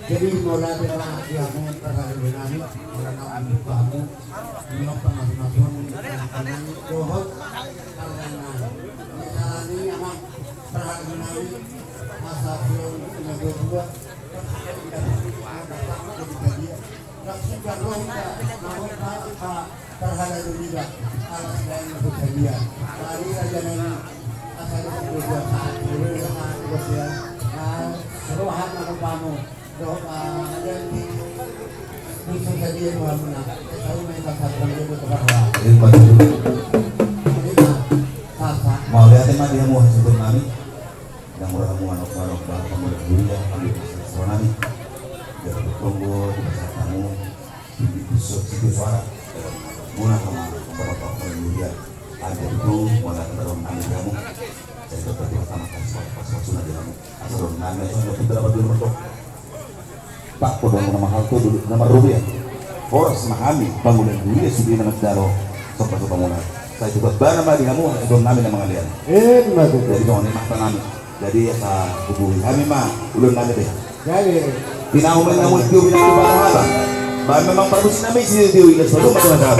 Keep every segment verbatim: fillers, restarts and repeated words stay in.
Jadi, mauliate ma di hamu parhalado nami, mauliate ma di hamu, di hamu parhalado nami, dohot parhalado nami. Misalani, amang parhalado nami, masa film yang kedua, Parhalado niba, ala sidaenan na so sadia. Ari raja nami, asa di situ dia saat dulu dia saat dulu dia. Nah, roha na rupamo. Dohot, ah, raja nami. Bisa sadia roha muna. Tahu main kasar dan dia berkebara. Terima kasih. Terima kasih. Mauliate ma di hamu hasuhuton nami. Ndang mura hamu manuk-manuk ba pamula huria, kami bisa suara nami. Jadi bertunggu, dipasahat hamu, di pusat situ suara. Muna hamu manuk-manuk huria. Ada itu, mauliate ma di hamu. Jadi bertunggu sama kasih pas-pas sudah di hamu. Asal nami, asal nami, tidak dapat dulu bertunggu. Pak, podo na mahal tu dulu, na marrupiah. Horas ma hami, pangula ni huria sude na mandalo, sopa-sopa muna. Sai tu Tuhan ma di hamu, tu nami na mangalean. Eh, ma tu. Jadi, songon i ma hata nami. Jadi, asa hubungi hami ma, ulaon nami be. Jadi. Tinahu ma na mula tio, bina tu patah hata. Bahan memang parmusi nami, si tio, ina selalu macam-macam.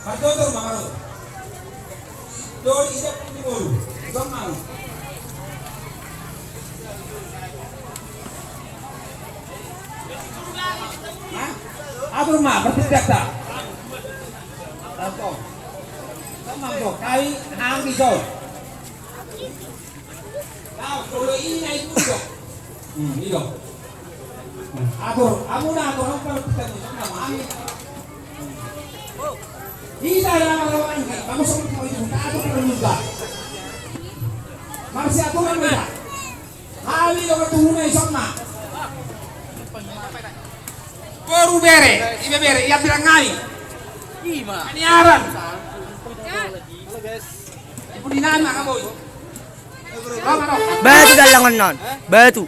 Parjolo ma maro. Doli siap di bolu. Jom maro. Hah? Atur ma, bertindak ta. Atur. Jom maro, kami hanggi jom. Nah, kalau ini naik dulu dong. Hmm, ini dong. Atur, kamu dah atur apa kita nih? Sama kami. Bisa ada lawan-lawan ini. Kamu sama itu, tak atur perlu juga. Masih aturan beda. Kami lo ketemu nih sama. Boru, bere, ibebere, ia pirang nami. Ima. Paniaran. Ibu di nama, Kak Boy. Roma, Roma. Batu dalangon non. Batu.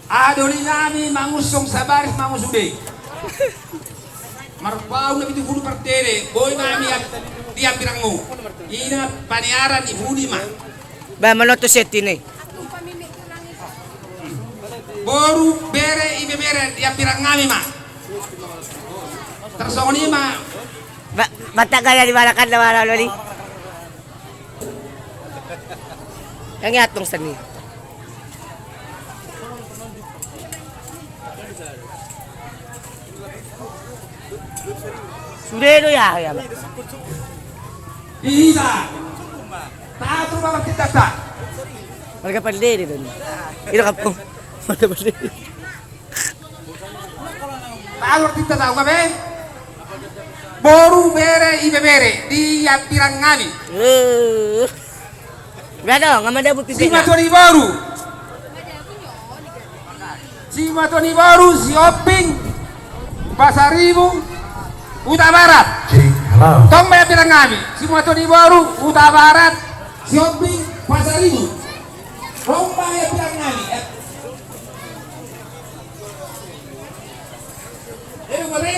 Adoli nami mangusung sabaris mangusude. Marpaung na pitu pulu partede, boi nami ia, ia pirangmu. Ina paniaran i budi ma. Ba, manoto setin i. Boru, bere, ibebere, ia pirang nami ma. Tarsongon i ma. Ba, mata gaya di balakan da wala loli. Yang i antong sani. Sude do ia, ia. Isa. Tatur bapak kita ta. Marga Pandede do. Ida kampung. Marga Pandede. Tahu artinta, tahu ka be? Boru, bere, ibebere, ia pirang nami. Eh. Udah dong, nggak ada bukti. Simatuan ni boru. Simatuan ni boru, Sihombing, Pasaribu, Hutabarat. Tong ma ia pirang nami. Simatuan ni boru, Hutabarat, Sihombing, Pasaribu. Tong ma ia pirang nami. Edo gabe?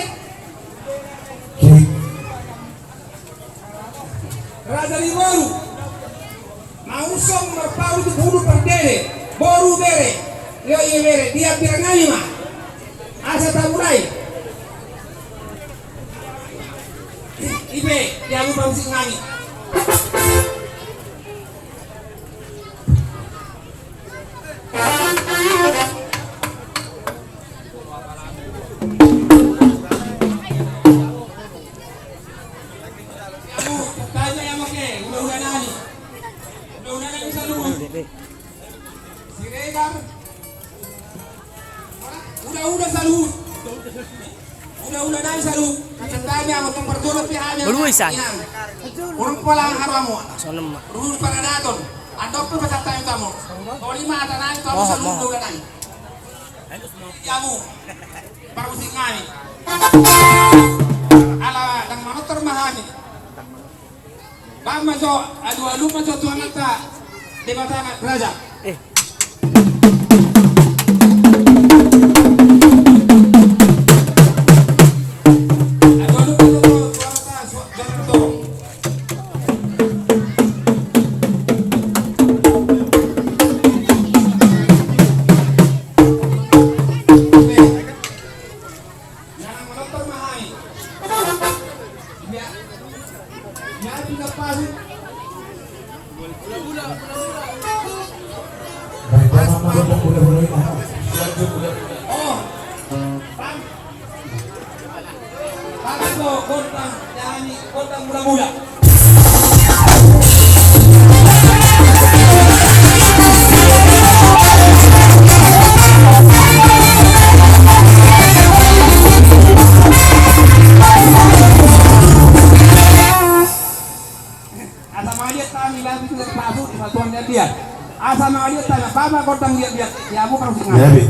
Raja ni boru. Mangusung marpaung tu pulu partede. Boru, bere. Ia, ibebere. Ia pirang nami ma. Asa tamulai. Ipe, ia lupa musik nami. Uda-uda saluhut. Uda-uda nai saluhut. Kami anggo tong parjolo pe hami. Bolu isan. Urung pola haru amu. Sonem ma. Ruhut paradaton. Andok pe pasahat hami tu amu. Toli ma hata nai tu amu saluhut uda-uda nai. Amu. Parmusik nami. Ala ndang manortor ma hami. Baen ma jo, alu-alu ma jo tu Amanta Debata, raja. Eh. Alu-alu ma jo tu Amanta Debata. Asa mangaliat hami, lapi tu pasu di satuan dia dia. Asa mangaliat hami, apa-apa kau tang dia dia. Ya, bukan musik. Ya, ngai. Bi.